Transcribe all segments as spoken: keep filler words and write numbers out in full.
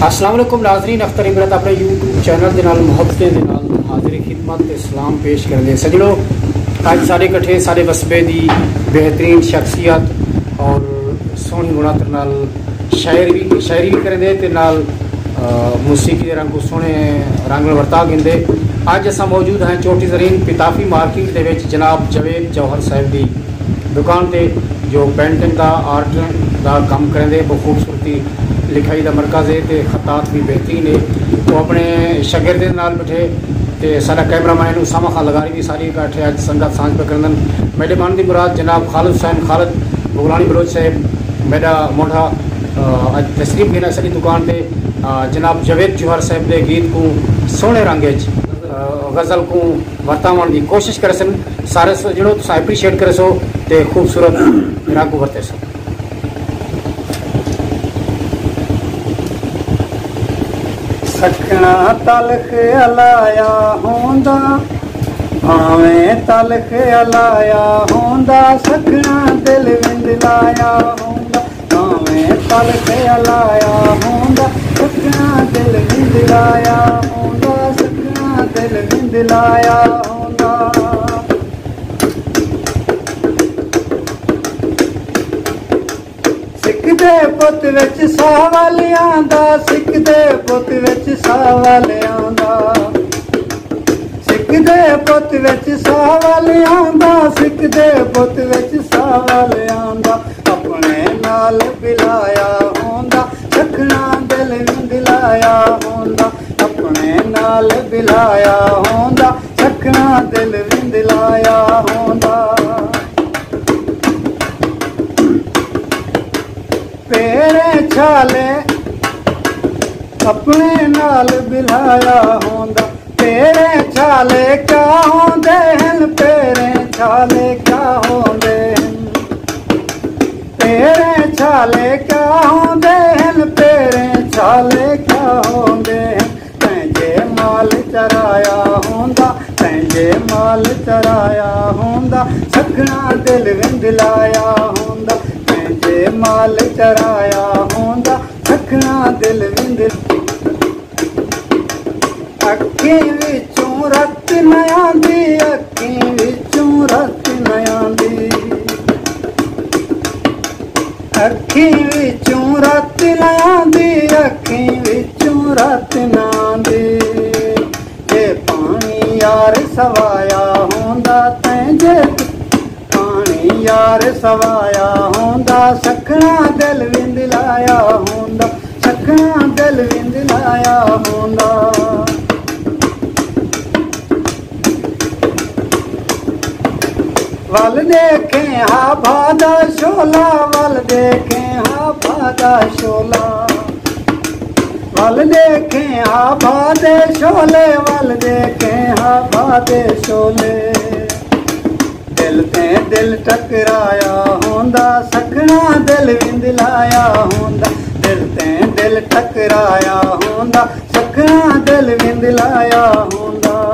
السلام علیکم ناظرین، اختر عبرت اپݨے یوٹیوب چینل دے نال محبتیں دے نال حاضر خدمت تے سلام پیش کریندے۔ سڄݨو، اڄ ساݙے کٹھے ساݙے وسبے دی بہترین شخصیت اور سوہݨی مڑاتر نال شاعر وی، شاعری وی کریندے تے نال، آ، موسیقی دے رنگ کوں سوہݨے رنگ نال ورتا گھندے۔ اڄ اساں موجود ہیں چوٹی زرین پتافی مارکیٹ دے وچ جناب جاوید جوہر صاحب دی دکان تے، جو پینٹنگ دا، آرٹ دا کم کریندے، بہت خوبصورتی لکھائی دا مرکز ہے تے خطاط بھی بہترین ہے۔ وہ اپنے شاگردیں نال بیٹھے تے سارا کیمرہ مین اسامہ خان لغاری بھی ساری اکٹھے اج سنگت سانجھ پہ کرندن۔ میڈے من دی مراد جناب خالد حسین خالد بغلانی بلوچ صاحب میڈا مونڈھا، آ، اج تشریف گھن آئے ساڈی دکان تے۔ آ، جناب جاوید جوہر صاحب دے گیت کوں سوہنے رنگ اچ، آ، غزل کوں ورتاوݨ دی کوشش کریسن۔ سارے سو-، جیڑھو تساں اپریشیٹ کریسو تے خوبصورت رنگ ورتیسو۔ سکھݨا تلخ الایا ہوندا، بھانویں تلخ الایا ہوندا، سکھݨا دل وندلایا ہوندا۔ بھانویں تلخ الایا ہوندا، سکھݨا دل وندلایا ہوندا، سکھݨا دل وندلایا ہوندا۔ سکھ دے پت وچ ساہ ول آندا، سکھ دے پت وچ ساہ ول آندا۔ سکھ دے پت وچ ساہ ول آندا، سکھ دے پت وچ ساہ ول آندا۔ اپݨے نال بلایا ہوندا، سکھݨا دل وندلایا ہوندا۔ اپݨے نال بلایا ہوندا، سکھݨا دل وندلایا ہوندا۔ پیریں چھالے اپݨے نال بلایا ہوندا۔ پیریں چھالے کیا ہوندے ہن، پیریں چھالے کیا ہوندے ہن۔ پیریں چھالے کیا ہوندے ہن، پیریں چھالے کیا ہوندے ہن۔ تیں جے مال چرایا ہوندا، تیں جے مال چرایا ہوندا، سکھݨا دل وندلایا ہوندا۔ تیں جے مال چرایا ہوندا، سکھݨا دل وندل۔ اکھیں وچوں رت نہ آندی، اکھیں وچوں رت نہ آندی۔ اکھیں وچوں رت نہ آندی، اکھیں وچوں رت نہ آندی۔ جے پاݨی یار سوایا ہوندا، تیں جے پاݨی یار سوایا ہوندا، سکھݨا دل وندلایا ہوندا، سکھݨا دل وندلایا ہوندا۔ ول ݙیکھیں ہا بھا دا شولا، ول ݙیکھیں ہا بھا دا شولا۔ ول ݙیکھیں ہا بھا دے شولے، ول ݙیکھیں ہا بھا دے شولے۔ دل تیں دل ٹکرایا ہوندا، سکھݨا دل وندلایا ہوندا۔ دل تیں دل ٹکرایا ہوندا، سکھݨا دل وندلایا ہوندا۔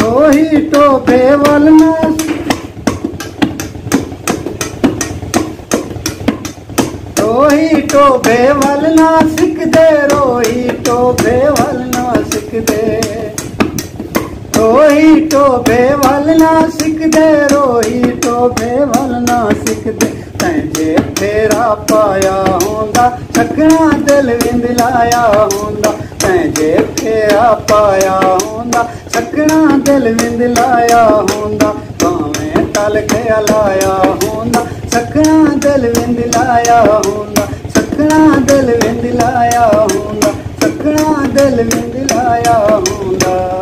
روہی ٹوبے ول نہ، روہی ٹوبے ول نہ سکھدے، روہی ٹوبے ول نہ سکھدے۔ روہی ٹوبے ول نہ سکھدے، روہی ٹوبے ول نہ سکھدے۔ تیں جے پھیرا پایا ہوندا، سکھݨا دل وندلایا ہوندا۔ تیں جے پھیرا پایا ہوندا، سکھݨا دل وندلایا ہوندا۔ بھانویں تلخ الایا ہوندا، سکھݨا دل وندلایا ہوندا۔ سکھݨا دل وندلایا ہوندا، سکھݨا دل وندلایا ہوندا۔